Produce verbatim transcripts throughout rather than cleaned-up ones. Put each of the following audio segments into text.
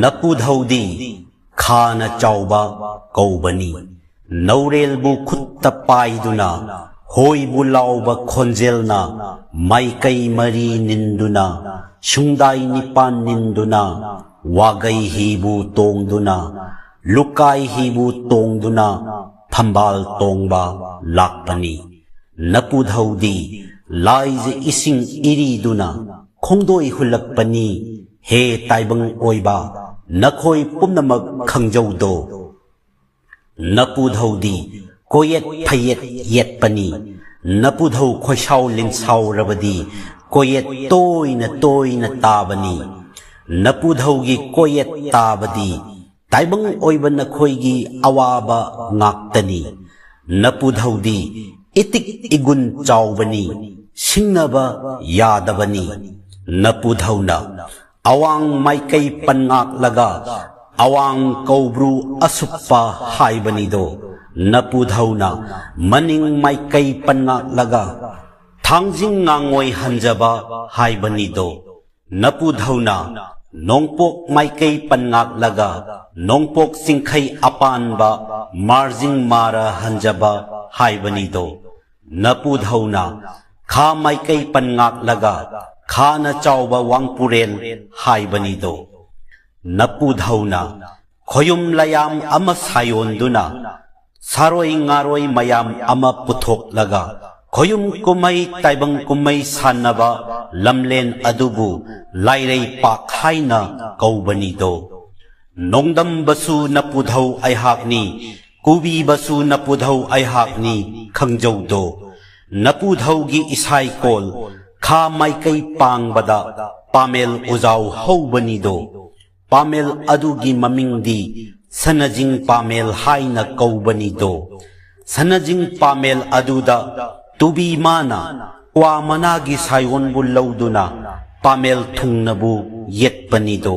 ꯅꯄꯨꯙꯧꯗꯤ ꯈꯥꯅ ꯆꯥꯎꯕ ꯀꯧꯕꯅꯤ꯫ ꯅꯧꯔꯦꯜꯕꯨ ꯈꯨꯠꯇ ꯄꯥꯏꯗꯨꯅ, ꯍꯣꯏꯕꯨ ꯂꯥꯎꯕ ꯈꯣꯟꯖꯦꯜꯅ, ꯃꯥꯏꯀꯩ ꯃꯔꯤ ꯅꯤꯟꯗꯨꯅ, ꯁꯨꯡꯗꯥꯏ ꯅꯤꯄꯥꯟ ꯅꯤꯟꯗꯨꯅ, ꯋꯥꯒꯩ ꯍꯤꯕꯨ ꯇꯣꯡꯗꯨꯅ, ꯂꯨꯀꯥꯏ ꯍꯤꯕꯨ ꯇꯣꯡꯗꯨꯅ, ꯐꯝꯕꯥꯜ ꯇꯣꯡꯕ ꯂꯥꯛꯄꯅꯤ꯫ ꯅꯄꯨꯙꯧꯗꯤ ꯂꯥꯏꯖ ꯏꯁꯤꯡ ꯏꯔꯤꯗꯨꯅ ꯈꯣꯡꯗꯣꯏ ꯍꯨꯜꯂꯛꯄꯅꯤ꯫ ꯍꯦ ꯇꯥꯏꯕꯪ ꯑꯣꯏꯕ, ꯅꯈꯣꯏ ꯄꯨꯝꯅꯃꯛ ꯈꯪꯖꯧꯗꯣ꯫ ꯅꯄꯨꯙꯧꯗꯤ ꯀꯣꯌꯦꯠ ꯐꯌꯦꯠ ꯌꯦꯠꯄꯅꯤ꯫ ꯅꯄꯨꯙꯧ ꯈꯣꯏꯁꯥꯎ ꯂꯤꯟꯁꯥꯎꯔꯕꯗꯤ ꯀꯣꯌꯦꯠ ꯇꯣꯏꯅ ꯇꯣꯏꯅ ꯇꯥꯕꯅꯤ꯫ ꯅꯄꯨꯙꯧꯒꯤ ꯀꯣꯌꯦꯠ ꯇꯥꯕꯗꯤ ꯇꯥꯏꯕꯪ ꯑꯣꯏꯕ ꯅꯈꯣꯏꯒꯤ ꯑꯋꯥꯕ ꯉꯥꯛꯇꯅꯤ꯫ ꯅꯄꯨꯙꯧꯗꯤ ꯏꯇꯤꯛ ꯏꯒꯨꯟ ꯆꯥꯎꯕꯅꯤ, ꯁꯤꯡꯅꯕ ꯌꯥꯗꯕꯅꯤ꯫ ꯅꯄꯨꯙꯧꯅ ꯑꯋꯥꯡ ꯃꯥꯏꯀꯩ ꯄꯟꯉꯥꯛꯂꯒ ꯑꯋꯥꯡ ꯀꯧꯕ꯭ꯔꯨ ꯑꯁꯨꯞꯄ ꯍꯥꯏꯕꯅꯤꯗꯣ꯫ ꯅꯄꯨꯙꯧꯅ ꯃꯅꯤꯡ ꯃꯥꯏꯀꯩ ꯄꯟꯉꯥꯛꯂꯒ ꯊꯥꯡꯖꯤꯡ ꯉꯥꯉꯣꯏ ꯍꯟꯖꯕ ꯍꯥꯏꯕꯅꯤꯗꯣ꯫ ꯅꯄꯨꯙꯧꯅ ꯅꯣꯡꯄꯣꯛ ꯃꯥꯏꯀꯩ ꯄꯟꯉꯥꯛꯂꯒ ꯅꯣꯡꯄꯣꯛ ꯆꯤꯡꯈꯩ ꯑꯄꯥꯟꯕ ꯃꯥꯔꯖꯤꯡ ꯃꯥꯔ ꯍꯟꯖꯕ ꯍꯥꯏꯕꯅꯤꯗꯣ꯫ ꯅꯄꯨꯙꯧꯅ ꯈꯥ ꯃꯥꯏꯀꯩ ꯄꯟꯉꯥꯛꯂꯒ ꯈꯥꯅ ꯆꯥꯎꯕ ꯋꯥꯡꯄꯨꯔꯦꯜ ꯍꯥꯏꯕꯅꯤꯗꯣ꯫ ꯅꯄꯨꯙꯧꯅ ꯈꯣꯌꯨꯝ ꯂꯌꯥꯝ ꯑꯃ ꯁꯥꯌꯣꯟꯗꯨꯅ, ꯁꯥꯔꯣꯏ ꯉꯥꯔꯣꯏ ꯃꯌꯥꯝ ꯑꯃ ꯄꯨꯊꯣꯛꯂꯒ, ꯈꯣꯌꯨꯝ ꯀꯨꯝꯍꯩ ꯇꯥꯏꯕꯪ ꯀꯨꯝꯍꯩ ꯁꯥꯟꯅꯕ ꯂꯝꯂꯦꯟ ꯑꯗꯨꯕꯨ ꯂꯥꯏꯔꯩꯄꯥꯛ ꯍꯥꯏꯅ ꯀꯧꯕꯅꯤꯗꯣ꯫ ꯅꯣꯡꯗꯝꯕꯁꯨ ꯅꯄꯨꯙꯧ ꯑꯩꯍꯥꯛꯅꯤ, ꯀꯨꯕꯤꯕꯁꯨ ꯅꯄꯨꯙꯧ ꯑꯩꯍꯥꯛꯅꯤ ꯈꯪꯖꯧꯗꯣ꯫ ꯅꯄꯨꯙꯧꯒꯤ ꯏꯁꯥꯏꯀꯣꯜ ꯈꯥ ꯃꯥꯏꯀꯩ ꯄꯥꯡꯕꯗ ꯄꯥꯃꯦꯜ ꯎꯖꯥꯎ ꯍꯧꯕꯅꯤꯗꯣ꯫ ꯄꯥꯃꯦꯜ ꯑꯗꯨꯒꯤ ꯃꯃꯤꯡꯗꯤ ꯁꯅꯖꯤꯡ ꯄꯥꯃꯦꯜ ꯍꯥꯏꯅ ꯀꯧꯕꯅꯤꯗꯣ꯫ ꯁꯅꯖꯤꯡ ꯄꯥꯃꯦꯜ ꯑꯗꯨꯗ ꯇꯨꯕꯤ ꯃꯥꯅ ꯀ꯭ꯋꯥ ꯃꯅꯥꯒꯤ ꯁꯥꯌꯣꯟꯕꯨ ꯂꯧꯗꯨꯅ ꯄꯥꯃꯦꯜ ꯊꯨꯡꯅꯕꯨ ꯌꯦꯠꯄꯅꯤꯗꯣ꯫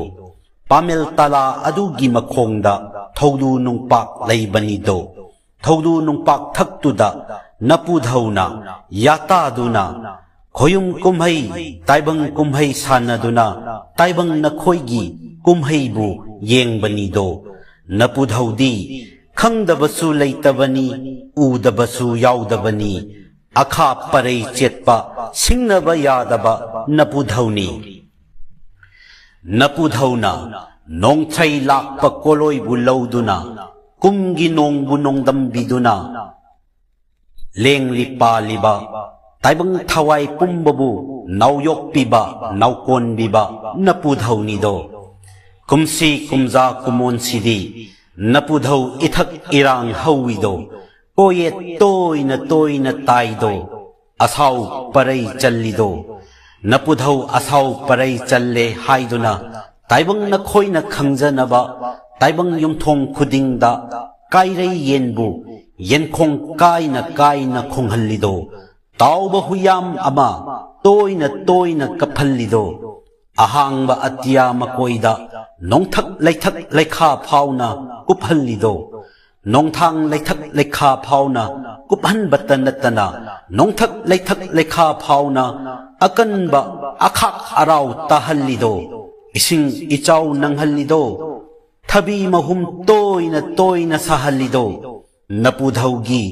ꯄꯥꯃꯦꯜ ꯇꯂꯥ ꯑꯗꯨꯒꯤ ꯃꯈꯣꯡꯗ ꯊꯧꯗꯨ ꯅꯨꯡꯄꯥꯛ ꯂꯩꯕꯅꯤꯗꯣ꯫ ꯊꯧꯗꯨ ꯅꯨꯡꯄꯥꯛ ꯊꯛꯇꯨꯗ ꯅꯄꯨꯙꯧꯅ ꯌꯥꯇꯥꯗꯨꯅ ꯈꯣꯌꯨꯝ ꯀꯨꯝꯍꯩ, ꯇꯥꯏꯕꯪ ꯀꯨꯝꯍꯩ ꯁꯥꯟꯅꯗꯨꯅ ꯇꯥꯏꯕꯪ ꯅꯈꯣꯏꯒꯤ ꯀꯨꯝꯍꯩꯕꯨ ꯌꯦꯡꯕꯅꯤꯗꯣ꯫ ꯅꯄꯨꯙꯧꯗꯤ ꯈꯪꯗꯕꯁꯨ ꯂꯩꯇꯕꯅꯤ, ꯎꯗꯕꯁꯨ ꯌꯥꯎꯗꯕꯅꯤ꯫ ꯑꯈꯥ ꯄꯔꯩ ꯆꯦꯠꯄ, ꯁꯤꯡꯅꯕ ꯌꯥꯗꯕ ꯅꯄꯨꯙꯧꯅꯤ꯫ ꯅꯄꯨꯙꯧꯅ ꯅꯣꯡꯊ꯭ꯔꯩ ꯂꯥꯛꯄ ꯀꯣꯂꯣꯏꯕꯨ ꯂꯧꯗꯨꯅ, ꯀꯨꯝꯒꯤ ꯅꯣꯡꯕꯨ ꯅꯣꯡꯗꯝꯕꯤꯗꯨꯅ, ꯂꯦꯡꯂꯤ ꯄꯥꯜꯂꯤꯕ ꯇꯥꯏꯕꯪ ꯊꯋꯥꯏ ꯄꯨꯝꯕꯕꯨ ꯅꯥꯎꯌꯣꯛꯄꯤꯕ, ꯅꯥꯎꯀꯣꯟꯕꯤꯕ ꯅꯄꯨꯙꯧꯅꯤꯗꯣ꯫ ꯀꯨꯝꯁꯤ ꯀꯨꯝꯖꯥ ꯀꯨꯃꯣꯟꯁꯤꯗꯤ ꯅꯄꯨꯙꯧ ꯏꯊꯛ ꯏꯔꯥꯡ ꯍꯧꯋꯤꯗꯣ, ꯀꯣꯌꯦꯠ ꯇꯣꯏꯅ ꯇꯣꯏꯅ ꯇꯥꯏꯗꯣ, ꯑꯁꯥꯎ ꯄꯔꯩ ꯆꯜꯂꯤꯗꯣ꯫ ꯅꯄꯨꯙꯧ ꯑꯁꯥꯎ ꯄꯔꯩ ꯆꯜꯂꯦ ꯍꯥꯏꯗꯨꯅ ꯇꯥꯏꯕꯪ ꯅꯈꯣꯏꯅ ꯈꯪꯖꯅꯕ ꯇꯥꯏꯕꯪ ꯌꯨꯝꯊꯣꯡ ꯈꯨꯗꯤꯡꯗ ꯀꯥꯏꯔꯩ ꯌꯦꯟꯕꯨ ꯌꯦꯟꯈꯣꯡ ꯀꯥꯏꯅ ꯀꯥꯏꯅ ꯈꯣꯡꯍꯜꯂꯤꯗꯣ꯫ ꯇꯥꯎꯕ ꯍꯨꯏꯌꯥꯝ ꯑꯃ ꯇꯣꯏꯅ ꯇꯣꯏꯅ ꯀꯞꯍꯜꯂꯤꯗꯣ꯫ ꯑꯍꯥꯡꯕ ꯑꯇꯤꯌꯥ ꯃꯀꯣꯏꯗ ꯅꯣꯡꯊꯛ ꯂꯩꯊꯛ ꯂꯩꯈꯥ ꯐꯥꯎꯅ ꯀꯨꯞꯍꯜꯂꯤꯗꯣ꯫ ꯅꯣꯡꯊꯥꯡ ꯂꯩꯊꯛ ꯂꯩꯈꯥ ꯐꯥꯎꯅ ꯀꯨꯞꯍꯟꯕꯇ ꯅꯠꯇꯅ, ꯅꯣꯡꯊꯛ ꯂꯩꯊꯛ ꯂꯩꯈꯥ ꯐꯥꯎꯅ ꯑꯀꯟꯕ ꯑꯈꯥꯛ ꯑꯔꯥꯎ ꯇꯥꯍꯜꯂꯤꯗꯣ, ꯏꯁꯤꯡ ꯏꯆꯥꯎ ꯅꯪꯍꯜꯂꯤꯗꯣ, ꯊꯕꯤ ꯃꯍꯨꯝ ꯇꯣꯏꯅ ꯇꯣꯏꯅ ꯁꯥꯍꯜꯂꯤꯗꯣ, ꯅꯄꯨꯙꯧꯒꯤ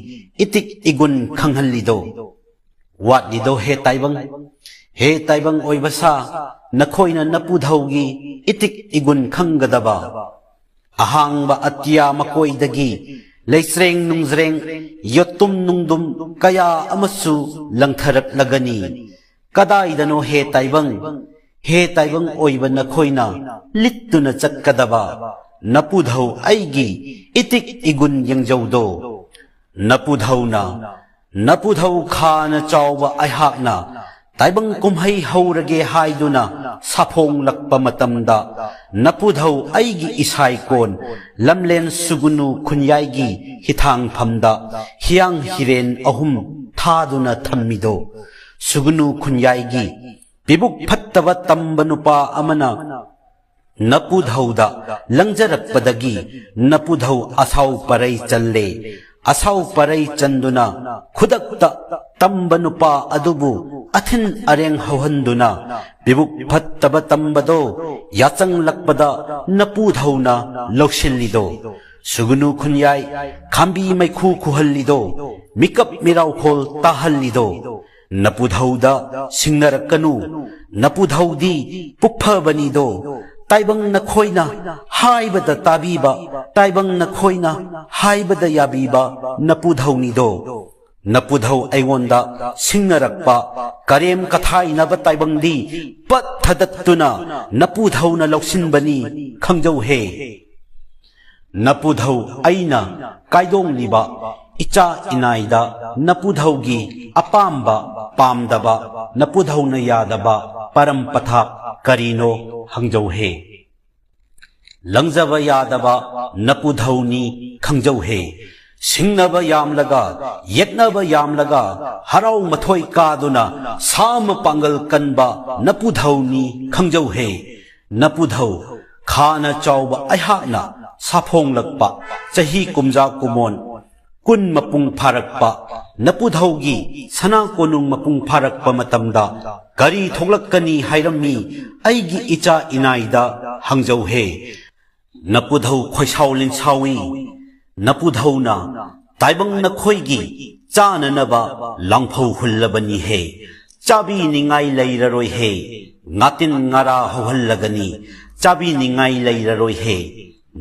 ꯏꯇꯤꯛ ꯏꯒꯨꯟ ꯈꯪꯍꯜꯂꯤꯗꯣ꯫ ꯋꯥꯠꯂꯤꯗꯣ ꯍꯦ ꯇꯥꯏꯕꯪ, ꯍꯦ ꯇꯥꯏꯕꯪ ꯑꯣꯏꯕ ꯁꯥ, ꯅꯈꯣꯏꯅ ꯅꯄꯨꯙꯧꯒꯤ ꯏꯇꯤꯛ ꯏꯒꯨꯟ ꯈꯪꯒꯗꯕ꯫ ꯑꯍꯥꯡꯕ ꯑꯇꯤꯌꯥ ꯃꯀꯣꯏꯗꯒꯤ ꯂꯩꯆ꯭ꯔꯦꯡ ꯅꯨꯡꯖ꯭ꯔꯦꯡ, ꯌꯣꯠꯇꯨꯝ ꯅꯨꯡꯗꯨꯝ ꯀꯌꯥ ꯑꯃꯁꯨ ꯂꯪꯊꯔꯛꯂꯒꯅꯤ꯫ ꯀꯗꯥꯏꯗꯅꯣ ꯍꯦ ꯇꯥꯏꯕꯪ, ꯍꯦ ꯇꯥꯏꯕꯪ ꯑꯣꯏꯕ ꯅꯈꯣꯏꯅ ꯂꯤꯠꯇꯨꯅ ꯆꯠꯀꯗꯕ ꯅꯄꯨꯙꯧ ꯑꯩꯒꯤ ꯏꯇꯤꯛ ꯏꯒꯨꯟ ꯌꯦꯡꯖꯧꯗꯣ꯫ ꯅꯄꯨꯙꯧꯅ, ꯅꯄꯨꯙꯧ ꯈꯥꯅ ꯆꯥꯎꯕ ꯑꯩꯍꯥꯛꯅ ꯇꯥꯏꯕꯪ ꯀꯨꯝꯍꯩ ꯍꯧꯔꯒꯦ ꯍꯥꯏꯗꯨꯅ ꯁꯥꯐꯣꯡꯂꯛꯄ ꯃꯇꯝꯗ, ꯅꯄꯨꯙꯧ ꯑꯩꯒꯤ ꯏꯁꯥꯏꯀꯣꯟ ꯂꯝꯂꯦꯟ ꯁꯨꯒꯨꯅꯨ ꯈꯨꯟꯌꯥꯏꯒꯤ ꯍꯤꯊꯥꯡꯐꯝꯗ ꯍꯤꯌꯥꯡ ꯍꯤꯔꯦꯟ ꯑꯍꯨꯝ ꯊꯥꯗꯨꯅ ꯊꯝꯃꯤꯗꯣ꯫ ꯁꯨꯒꯨꯅꯨ ꯈꯨꯟꯌꯥꯏꯒꯤ ꯄꯤꯕꯨꯛ ꯐꯠꯇꯕ ꯇꯝꯕ ꯅꯨꯄꯥ ꯑꯃꯅ ꯅꯄꯨꯙꯧꯗ ꯂꯪꯖꯔꯛꯄꯗꯒꯤ ꯅꯄꯨꯙꯧ ꯑꯁꯥꯎ ꯄꯔꯩ ꯆꯜꯂꯦ꯫ ꯑꯁꯥꯎ ꯄꯔꯩ ꯆꯟꯗꯨꯅ ꯈꯨꯗꯛꯇ ꯇꯝꯕ ꯅꯨꯄꯥ ꯑꯗꯨꯕꯨ ꯑꯊꯤꯟ ꯑꯔꯦꯡ ꯍꯧꯍꯟꯗꯨꯅ ꯄꯤꯕꯨꯛ ꯐꯠꯇꯕ ꯇꯝꯕꯗꯣ ꯌꯥꯆꯪꯂꯛꯄꯗ ꯅꯄꯨꯙꯧꯅ ꯂꯧꯁꯤꯜꯂꯤꯗꯣ꯫ ꯁꯨꯒꯨꯅꯨ ꯈꯨꯟꯌꯥꯏ ꯈꯥꯝꯕꯤ ꯃꯩꯈꯨ ꯈꯨꯍꯜꯂꯤꯗꯣ, ꯃꯤꯀꯞ ꯃꯤꯔꯥꯎꯈꯣꯜ ꯇꯥꯍꯜꯂꯤꯗꯣ꯫ ꯅꯄꯨꯙꯧꯗ ꯁꯤꯡꯅꯔꯛꯀꯅꯨ, ꯅꯄꯨꯙꯧꯗꯤ ꯄꯨꯛꯐꯕꯅꯤꯗꯣ꯫ ꯇꯥꯏꯕꯪ ꯅꯈꯣꯏꯅ ꯍꯥꯏꯕꯗ ꯇꯥꯕꯤꯕ, ꯇꯥꯏꯕꯪ ꯅꯈꯣꯏꯅ ꯍꯥꯏꯕꯗ ꯌꯥꯕꯤꯕ ꯅꯄꯨꯙꯧꯅꯤꯗꯣ꯫ ꯅꯄꯨꯙꯧ ꯑꯩꯉꯣꯟꯗ ꯁꯤꯡꯅꯔꯛꯄ, ꯀꯔꯦꯝ ꯀꯊꯥꯏꯅꯕ ꯇꯥꯏꯕꯪꯗꯤ ꯄꯠ ꯊꯗꯠꯇꯨꯅ ꯅꯄꯨꯙꯧꯅ ꯂꯧꯁꯤꯟꯕꯅꯤ, ꯈꯪꯖꯧꯍꯦ꯫ ꯅꯄꯨꯙꯧ ꯑꯩꯅ ꯀꯥꯏꯗꯣꯡꯂꯤꯕ ꯏꯆꯥ ꯏꯅꯥꯏꯗ ꯅꯄꯨꯙꯧꯒꯤ ꯑꯄꯥꯝꯕ ꯄꯥꯝꯗꯕ, ꯅꯄꯨꯙꯧꯅ ꯌꯥꯗꯕ ꯄꯔꯝ ꯄꯊꯥꯞ ꯀꯔꯤꯅꯣ ꯍꯪꯖꯧꯍꯦ꯫ ꯂꯪꯖꯕ ꯌꯥꯗꯕ ꯅꯄꯨꯙꯧꯅꯤ, ꯈꯪꯖꯧꯍꯦ꯫ ꯁꯤꯡꯅꯕ ꯌꯥꯝꯂꯒ, ꯌꯦꯠꯅꯕ ꯌꯥꯝꯂꯒ, ꯍꯔꯥꯎ ꯃꯊꯣꯏ ꯀꯥꯗꯨꯅ ꯁꯥ ꯃꯄꯥꯡꯒꯜ ꯀꯟꯕ ꯅꯄꯨꯙꯧꯅꯤ, ꯈꯪꯖꯧꯍꯦ꯫ ꯅꯄꯨꯙꯧ ꯈꯥꯅ ꯆꯥꯎꯕ ꯑꯩꯍꯥꯛꯅ ꯁꯥꯐꯣꯡꯂꯛꯄ ꯆꯍꯤ ꯀꯨꯝꯖꯥ ꯀꯨꯃꯣꯟ ꯀꯨꯟ ꯃꯄꯨꯡ ꯐꯥꯔꯛꯄ, ꯅꯄꯨꯙꯧꯒꯤ ꯁꯅꯥ ꯀꯣꯅꯨꯡ ꯃꯄꯨꯡ ꯐꯥꯔꯛꯄ ꯃꯇꯝꯗ ꯀꯔꯤ ꯊꯣꯛꯂꯛꯀꯅꯤ ꯍꯥꯏꯔꯝꯃꯤ? ꯑꯩꯒꯤ ꯏꯆꯥ ꯏꯅꯥꯏꯗ ꯍꯪꯖꯧꯍꯦ꯫ ꯅꯄꯨꯙꯧ ꯈꯣꯏꯁꯥꯎ ꯂꯤꯟꯁꯥꯎꯏ꯫ ꯅꯄꯨꯙꯧꯅ ꯇꯥꯏꯕꯪ ꯅꯈꯣꯏꯒꯤ ꯆꯥꯅꯅꯕ ꯂꯥꯡꯐꯧ ꯍꯨꯜꯂꯕꯅꯤꯍꯦ꯫ ꯆꯥꯕꯤꯅꯤꯡꯉꯥꯏ ꯂꯩꯔꯔꯣꯏꯍꯦ꯫ ꯉꯥꯇꯤꯟ ꯉꯥꯔꯥ ꯍꯧꯍꯜꯂꯒꯅꯤ, ꯆꯥꯕꯤꯅꯤꯡꯉꯥꯏ ꯂꯩꯔꯔꯣꯏꯍꯦ꯫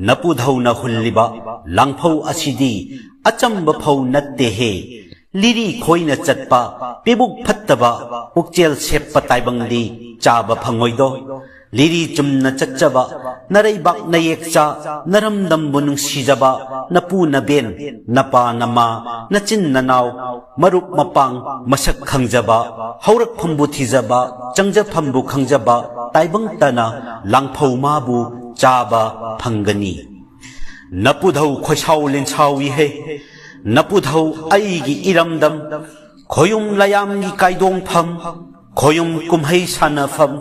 ꯅꯄꯨꯙꯧꯅ ꯍꯨꯜꯂꯤꯕ ꯂꯥꯡꯐꯧ ꯑꯁꯤꯗꯤ ꯑꯆꯝꯕ ꯐꯧ ꯅꯠꯇꯦꯍꯦ꯫ ꯂꯤꯔꯤ ꯈꯣꯏꯅ ꯆꯠꯄ, ꯄꯤꯕꯨꯛ ꯐꯠꯇꯕ, ꯄꯨꯛꯆꯦꯜ ꯁꯦꯞꯄ ꯇꯥꯏꯕꯪꯗꯤ ꯆꯥꯕ ꯐꯪꯉꯣꯏꯗꯣ꯫ ꯂꯤꯔꯤ ꯆꯨꯝꯅ ꯆꯠꯆꯕ, ꯅꯔꯩꯕꯥꯛ ꯅꯌꯦꯛꯆꯥ, ꯅꯔꯝꯗꯝꯕꯨ ꯅꯨꯡꯁꯤꯖꯕ, ꯅꯄꯨ ꯅꯕꯦꯟ, ꯅꯄꯥ ꯅꯃꯥ, ꯅꯆꯤꯟ ꯅꯅꯥꯎ, ꯃꯔꯨꯞ ꯃꯄꯥꯡ, ꯃꯁꯛ ꯈꯪꯖꯕ, ꯍꯧꯔꯛꯐꯝꯕꯨ ꯊꯤꯖꯕ, ꯆꯪꯖꯐꯝꯕꯨ ꯈꯪꯖꯕ ꯇꯥꯏꯕꯪ ꯇꯅ ꯂꯥꯡꯐꯧ ꯃꯥꯕꯨ ꯆꯥꯕ ꯐꯪꯒꯅꯤ꯫ ꯅꯄꯨꯙꯧ ꯈꯣꯏꯁꯥꯎ ꯂꯦꯟꯁꯥꯎꯏꯍꯦ꯫ ꯅꯄꯨꯙꯧ ꯑꯩꯒꯤ ꯏꯔꯝꯗꯝ, ꯈꯣꯌꯨꯝ ꯂꯌꯥꯝꯒꯤ ꯀꯥꯏꯗꯣꯡꯐꯝ, ꯈꯣꯌꯨꯝ ꯀꯨꯝꯍꯩ ꯁꯥꯟꯅꯐꯝ,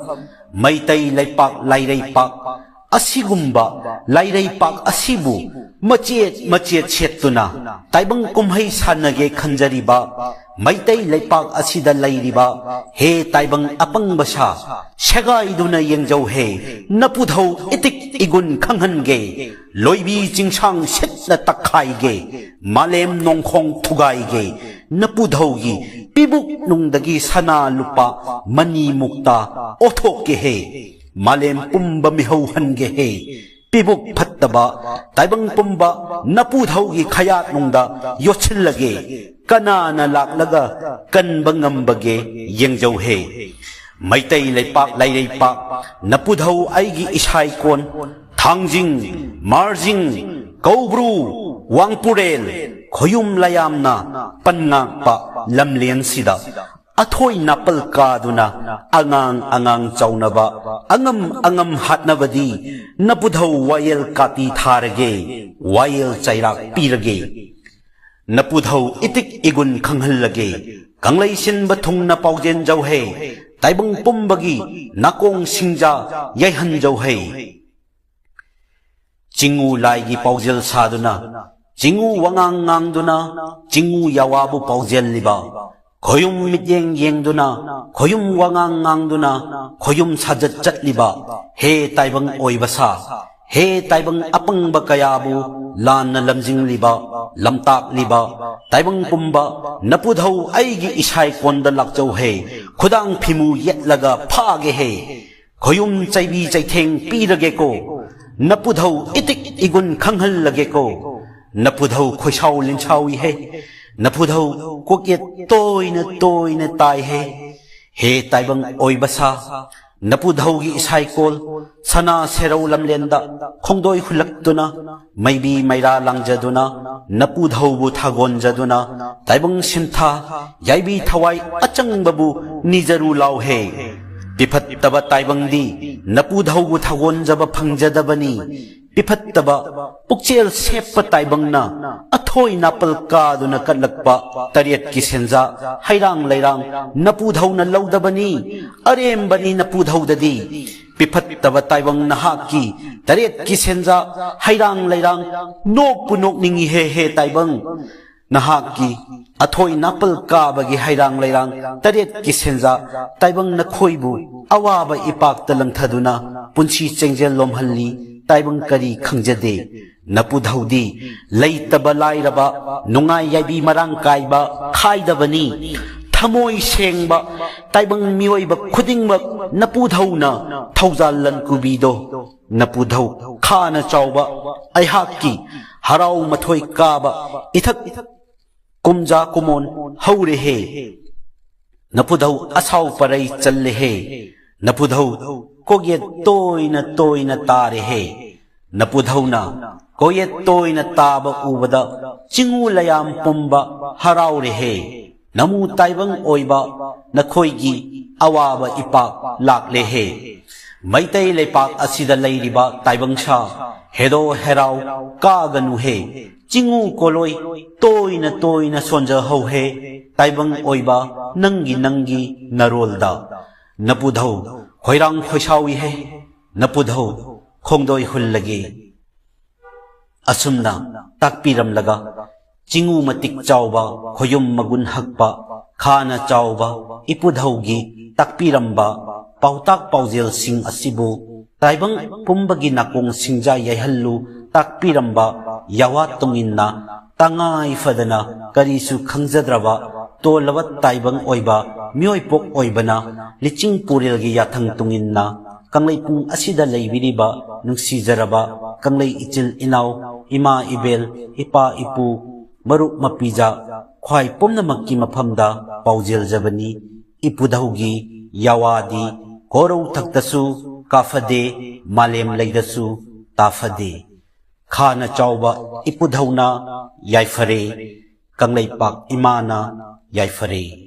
ꯃꯩꯇꯩ ꯂꯩꯄꯥꯛ ꯂꯥꯏꯔꯩꯄꯥꯛ ꯑꯁꯤꯒꯨꯝꯕ ꯂꯥꯏꯔꯩꯄꯥꯛ ꯑꯁꯤꯕꯨ ꯃꯆꯦꯠ ꯃꯆꯦꯠ ꯁꯦꯠꯇꯨꯅ ꯇꯥꯏꯕꯪ ꯀꯨꯝꯍꯩ ꯁꯥꯟꯅꯒꯦ ꯈꯟꯖꯔꯤꯕ ꯃꯩꯇꯩ ꯂꯩꯄꯥꯛ ꯑꯁꯤꯗ ꯂꯩꯔꯤꯕ ꯍꯦ ꯇꯥꯏꯕꯪ ꯑꯄꯪꯕ ꯁꯥ, ꯁꯦꯒꯥꯏꯗꯨꯅ ꯌꯦꯡꯖꯧꯍꯦ꯫ ꯅꯄꯨꯙꯧ ꯏꯇꯤꯛ ꯏꯒꯨꯟ ꯈꯪꯍꯟꯒꯦ꯫ ꯂꯣꯏꯕꯤ ꯆꯤꯡꯁꯥꯡ ꯁꯤꯠꯅ ꯇꯛꯈꯥꯏꯒꯦ꯫ ꯃꯥꯂꯦꯝ ꯅꯣꯡꯈꯣꯡ ꯊꯨꯒꯥꯏꯒꯦ꯫ ꯅꯄꯨꯙꯧꯒꯤ ꯄꯤꯕꯨꯛ ꯅꯨꯡꯗꯒꯤ ꯁꯅꯥ ꯂꯨꯄꯥ ꯃꯅꯤ ꯃꯨꯛꯇ ꯑꯣꯊꯣꯛꯀꯦꯍꯦ꯫ ꯃꯥꯂꯦꯝ ꯄꯨꯝꯕ ꯃꯤꯍꯧꯍꯟꯒꯦꯍꯦ꯫ ꯄꯤꯕꯨꯛ ꯐꯠꯇꯕ ꯇꯥꯏꯕꯪ ꯄꯨꯝꯕ ꯅꯄꯨꯙꯧꯒꯤ ꯈꯌꯥꯠꯅꯨꯡꯗ ꯌꯣꯠꯁꯤꯜꯂꯒꯦ꯫ ꯀꯅꯥꯅ ꯂꯥꯛꯂꯒ ꯀꯟꯕ ꯉꯝꯕꯒꯦ ꯌꯦꯡꯖꯧꯍꯦ꯫ ꯃꯩꯇꯩ ꯂꯩꯄꯥꯛ ꯂꯩꯔꯩꯄꯥꯛ ꯅꯄꯨꯙꯧ ꯑꯩꯒꯤ ꯏꯁꯥꯏꯀꯣꯟ, ꯊꯥꯡꯖꯤꯡ, ꯃꯥꯔꯖꯤꯡ, ꯀꯧꯕ꯭ꯔꯨ, ꯋꯥꯡꯄꯨꯔꯦꯜ, ꯈꯣꯌꯨꯝ ꯂꯌꯥꯝꯅ ꯄꯟꯉꯥꯛꯄ ꯂꯝꯂꯦꯟꯁꯤꯗ ꯑꯊꯣꯏ ꯅꯥꯄꯜ ꯀꯥꯗꯨꯅ ꯑꯉꯥꯡ ꯑꯉꯥꯡ ꯆꯥꯎꯅꯕ, ꯑꯉꯝ ꯑꯉꯝ ꯍꯥꯠꯅꯕꯗꯤ ꯅꯄꯨꯙꯧ ꯋꯥꯌꯦꯜ ꯀꯥꯇꯤ ꯊꯥꯔꯒꯦ, ꯋꯥꯌꯦꯜ ꯆꯩꯔꯥꯛ ꯄꯤꯔꯒꯦ꯫ ꯅꯄꯨꯙꯧ ꯏꯇꯤꯛ ꯏꯒꯨꯟ ꯈꯪꯍꯜꯂꯒꯦ꯫ ꯀꯪꯂꯩ ꯁꯤꯟꯕ ꯊꯨꯡꯅ ꯄꯥꯎꯖꯦꯟꯖꯧꯍꯦ꯫ ꯇꯥꯏꯕꯪ ꯄꯨꯝꯕꯒꯤ ꯅꯥꯀꯣꯡ ꯁꯤꯡꯖꯥ ꯌꯩꯍꯟꯖꯧꯍꯦ꯫ ꯆꯤꯡꯉꯨ ꯂꯥꯏꯒꯤ ꯄꯥꯎꯖꯦꯜ ꯁꯥꯗꯨꯅ, ꯆꯤꯡꯉꯨ ꯋꯥꯉꯥꯡ ꯉꯥꯡꯗꯨꯅ, ꯆꯤꯡꯉꯨ ꯌꯥꯋꯥꯕꯨ ꯄꯥꯎꯖꯦꯜꯂꯤꯕ, ꯈꯣꯌꯨꯝ ꯃꯤꯠꯌꯦꯡ ꯌꯦꯡꯗꯨꯅ, ꯈꯣꯌꯨꯝ ꯋꯥꯉꯥꯡ ꯉꯥꯡꯗꯨꯅ, ꯈꯣꯌꯨꯝ ꯁꯥꯖꯠ ꯆꯠꯂꯤꯕ ꯍꯦ ꯇꯥꯏꯕꯪ ꯑꯣꯏꯕ ꯁꯥ, ꯍꯦ ꯇꯥꯏꯕꯪ ꯑꯄꯪꯕ ꯀꯌꯥꯕꯨ ꯂꯥꯟꯅ ꯂꯝꯖꯤꯡꯂꯤꯕ, ꯂꯝꯇꯥꯛꯂꯤꯕ ꯇꯥꯏꯕꯪ ꯄꯨꯝꯕ, ꯅꯄꯨꯙꯧ ꯑꯩꯒꯤ ꯏꯁꯥꯏꯀꯣꯟꯗ ꯂꯥꯛꯆꯧ ꯍꯦ꯫ ꯈꯨꯗꯥꯡ ꯐꯤꯃꯨ ꯌꯦꯠꯂꯒ ꯐꯥꯒꯦ ꯍꯦ꯫ ꯈꯣꯌꯨꯝ ꯆꯩꯕꯤ ꯆꯩꯊꯦꯡ ꯄꯤꯔꯒꯦꯀꯣ꯫ ꯅꯄꯨꯙꯧ ꯏꯇꯤꯛ ꯏꯒꯨꯟ ꯈꯪꯍꯜꯂꯒꯦꯀꯣ꯫ ꯅꯄꯨꯙꯧ ꯈꯣꯏꯁꯥꯎ ꯂꯤꯟꯁꯥꯎꯏ ꯍꯦ꯫ ꯅꯄꯨꯙꯧ ꯀꯣꯛꯌꯦꯠ ꯇꯣꯏꯅ ꯇꯣꯏꯅ ꯇꯥꯏ ꯍꯦ꯫ ꯍꯦ ꯇꯥꯏꯕꯪ ꯑꯣꯏꯕ ꯁꯥ, ꯅꯄꯨꯙꯧꯒꯤ ꯏꯁꯥꯏꯀꯣꯜ, ꯁꯅꯥ ꯁꯦꯔꯧ ꯂꯝꯂꯦꯟꯗ ꯈꯣꯡꯗꯣꯏ ꯍꯨꯜꯂꯛꯇꯨꯅ, ꯃꯩꯕꯤ ꯃꯩꯔꯥ ꯂꯥꯡꯖꯗꯨꯅ, ꯅꯄꯨꯙꯧꯕꯨ ꯊꯥꯒꯣꯟꯖꯗꯨꯅ, ꯇꯥꯏꯕꯪ ꯁꯤꯟꯊꯥ, ꯌꯥꯏꯕꯤ ꯊꯋꯥꯏ ꯑꯆꯪꯕꯕꯨ ꯅꯤꯖꯔꯨ ꯂꯥꯎ ꯍꯦ꯫ ꯄꯤꯐꯠꯇꯕ ꯇꯥꯏꯕꯪꯗꯤ ꯅꯄꯨꯙꯧꯕꯨ ꯊꯥꯒꯣꯟꯖꯕ ꯐꯪꯖꯗꯕꯅꯤ꯫ ꯄꯤꯐꯠꯇꯕ ꯄꯨꯛꯆꯦꯜ ꯁꯦꯞꯄ ꯇꯥꯏꯕꯪꯅ ꯑꯊꯣꯏ ꯅꯥꯄꯜ ꯀꯥꯗꯨꯅ ꯀꯠꯂꯛꯄ ꯇꯔꯦꯠꯀꯤ ꯁꯦꯟꯖꯥ ꯍꯩꯔꯥꯡ ꯂꯩꯔꯥꯡ ꯅꯄꯨꯙꯧꯅ ꯂꯧꯗꯕꯅꯤ꯫ ꯑꯔꯦꯝꯕꯅꯤ ꯅꯄꯨꯙꯧꯗꯗꯤ꯫ ꯄꯤꯐꯠꯇꯕ ꯇꯥꯏꯕꯪ ꯅꯍꯥꯛꯀꯤ ꯇꯔꯦꯠꯀꯤ ꯁꯦꯟꯖꯥ ꯍꯩꯔꯥꯡ ꯂꯩꯔꯥꯡ ꯅꯣꯛꯄꯨ ꯅꯣꯛꯅꯤꯡꯏ ꯍꯦ ꯍꯦ ꯇꯥꯏꯕꯪ꯫ ꯅꯍꯥꯛꯀꯤ ꯑꯊꯣꯏ ꯅꯥꯄꯜ ꯀꯥꯕꯒꯤ ꯍꯩꯔꯥꯡ ꯂꯩꯔꯥꯡ ꯇꯔꯦꯠꯀꯤ ꯁꯦꯟꯖꯥ ꯇꯥꯏꯕꯪ ꯅꯈꯣꯏꯕꯨ ꯑꯋꯥꯕ ꯏꯄꯥꯛꯇ ꯂꯪꯊꯗꯨꯅ ꯄꯨꯟꯁꯤ ꯆꯦꯡꯖꯦꯜ ꯂꯣꯝꯍꯜꯂꯤ꯫ ꯇꯥꯏꯕꯪ ꯀꯔꯤ ꯈꯪꯖꯗꯦ꯫ ꯅꯄꯨꯙꯧꯗꯤ ꯂꯩꯇꯕ ꯂꯥꯏꯔꯕ, ꯅꯨꯡꯉꯥꯏ ꯌꯥꯏꯕꯤ ꯃꯔꯥꯡ ꯀꯥꯏꯕ ꯈꯥꯏꯗꯕꯅꯤ꯫ ꯊꯃꯣꯏ ꯁꯦꯡꯕ ꯇꯥꯏꯕꯪ ꯃꯤꯑꯣꯏꯕ ꯈꯨꯗꯤꯡꯃꯛ ꯅꯄꯨꯙꯧꯅ ꯊꯧꯖꯥꯜ ꯂꯟꯀꯨꯕꯤꯗꯣ꯫ ꯅꯄꯨꯙꯧ ꯈꯥꯅ ꯆꯥꯎꯕ ꯑꯩꯍꯥꯛꯀꯤ ꯍꯔꯥꯎ ꯃꯊꯣꯏ ꯀꯥꯕ ꯏꯊꯛ ꯀꯨꯝꯖꯥ ꯀꯨꯃꯣꯟ ꯍꯧꯔꯦꯍꯦ꯫ ꯅꯄꯨꯙꯧ ꯑꯁꯥꯎ ꯄꯔꯩ ꯆꯜꯂꯦꯍꯦ꯫ ꯅꯄꯨꯙꯧ ꯀꯣꯛꯌꯦꯠ ꯇꯣꯏꯅ ꯇꯣꯏꯅ ꯇꯥꯔꯦꯍꯦ꯫ ꯅꯄꯨꯙꯧꯅ ꯀꯣꯛꯌꯦꯠ ꯇꯣꯏꯅ ꯇꯥꯕ ꯎꯕꯗ ꯆꯤꯡꯎ ꯂꯌꯥꯝ ꯄꯨꯝꯕ ꯍꯔꯥꯎꯔꯦꯍꯦ꯫ ꯅꯃꯨ ꯇꯥꯏꯕꯪ ꯑꯣꯏꯕ ꯅꯈꯣꯏꯒꯤ ꯑꯋꯥꯕ ꯏꯄꯥꯛ ꯂꯥꯛꯂꯦꯍꯦ꯫ ꯃꯩꯇꯩ ꯂꯩꯄꯥꯛ ꯑꯁꯤꯗ ꯂꯩꯔꯤꯕ ꯇꯥꯏꯕꯪ ꯁꯥ ꯍꯦꯔꯣ ꯍꯦꯔꯥꯎ ꯀꯥꯒꯅꯨꯍꯦ꯫ ꯆꯤꯡꯎ ꯀꯣꯂꯣꯏ ꯇꯣꯏꯅ ꯇꯣꯏꯅ ꯁꯣꯟꯖꯍꯧꯍꯦ꯫ ꯇꯥꯏꯕꯪ ꯑꯣꯏꯕ ꯅꯪꯒꯤ ꯅꯪꯒꯤ ꯅꯔꯣꯜꯗ꯫ ꯅꯄꯨꯙꯧ ꯈꯣꯏꯔꯥꯡ ꯈꯣꯏꯁꯥꯎꯏꯍꯦ꯫ ꯅꯄꯨꯙꯧ ꯈꯣꯡꯗꯣꯏ ꯍꯨꯜꯂꯒꯦ꯫ ꯑꯁꯨꯝꯅ ꯇꯥꯛꯄꯤꯔꯝꯂꯒ ꯆꯤꯡꯎ ꯃꯇꯤꯛ ꯆꯥꯎꯕ, ꯈꯣꯌꯨꯝ ꯃꯒꯨꯟ ꯍꯛꯄ, ꯈꯥꯅ ꯆꯥꯎꯕ ꯏꯄꯨꯙꯧꯒꯤ ꯇꯥꯛꯄꯤꯔꯝꯕ ꯄꯥꯎꯇꯥꯛ ꯄꯥꯎꯖꯦꯜꯁꯤꯡ ꯑꯁꯤꯕꯨ ꯇꯥꯏꯕꯪ ꯄꯨꯝꯕꯒꯤ ꯅꯥꯀꯣꯡ ꯁꯤꯡꯖꯥ ꯌꯩꯍꯜꯂꯨ ꯇꯥꯛꯄꯤꯔꯝꯕ ꯌꯥꯋꯥ ꯇꯨꯡꯏꯟꯅ, ꯇꯉꯥꯏ ꯐꯗꯅ ꯀꯔꯤꯁꯨ ꯈꯪꯖꯗ꯭ꯔꯕ ꯇꯣꯜꯂꯕ ꯇꯥꯏꯕꯪ ꯑꯣꯏꯕ ꯃꯤꯑꯣꯏꯄꯣꯛ ꯑꯣꯏꯕꯅ, ꯂꯤꯆꯤꯡ ꯄꯨꯔꯦꯜꯒꯤ ꯌꯥꯊꯪ ꯇꯨꯡꯏꯟꯅ ꯀꯪꯂꯩꯄꯨꯡ ꯑꯁꯤꯗ ꯂꯩꯕꯤꯔꯤꯕ ꯅꯨꯡꯁꯤꯖꯔꯕ ꯀꯪꯂꯩ ꯏꯆꯤꯜ ꯏꯅꯥꯎ, ꯏꯃꯥ ꯏꯕꯦꯜ, ꯏꯄꯥ ꯏꯄꯨ, ꯃꯔꯨꯞ ꯃꯄꯤꯖꯥ, ꯈ꯭ꯋꯥꯏ ꯄꯨꯝꯅꯃꯛꯀꯤ ꯃꯐꯝꯗ ꯄꯥꯎꯖꯦꯜꯖꯕꯅꯤ꯫ ꯏꯄꯨꯙꯧꯒꯤ ꯌꯥꯋꯥꯗꯤ ꯀꯣꯔꯧ ꯊꯛꯇꯁꯨ ꯀꯥꯐꯗꯦ, ꯃꯥꯂꯦꯝ ꯂꯩꯗꯁꯨ ꯇꯥꯐꯗꯦ꯫ ꯈꯥꯅ ꯆꯥꯎꯕ ꯏꯄꯨꯙꯧꯅ ꯌꯥꯏꯐꯔꯦ, ꯀꯪꯂꯩꯄꯥꯛ ꯏꯃꯥꯅ ꯌꯥꯏꯐꯔꯦ꯫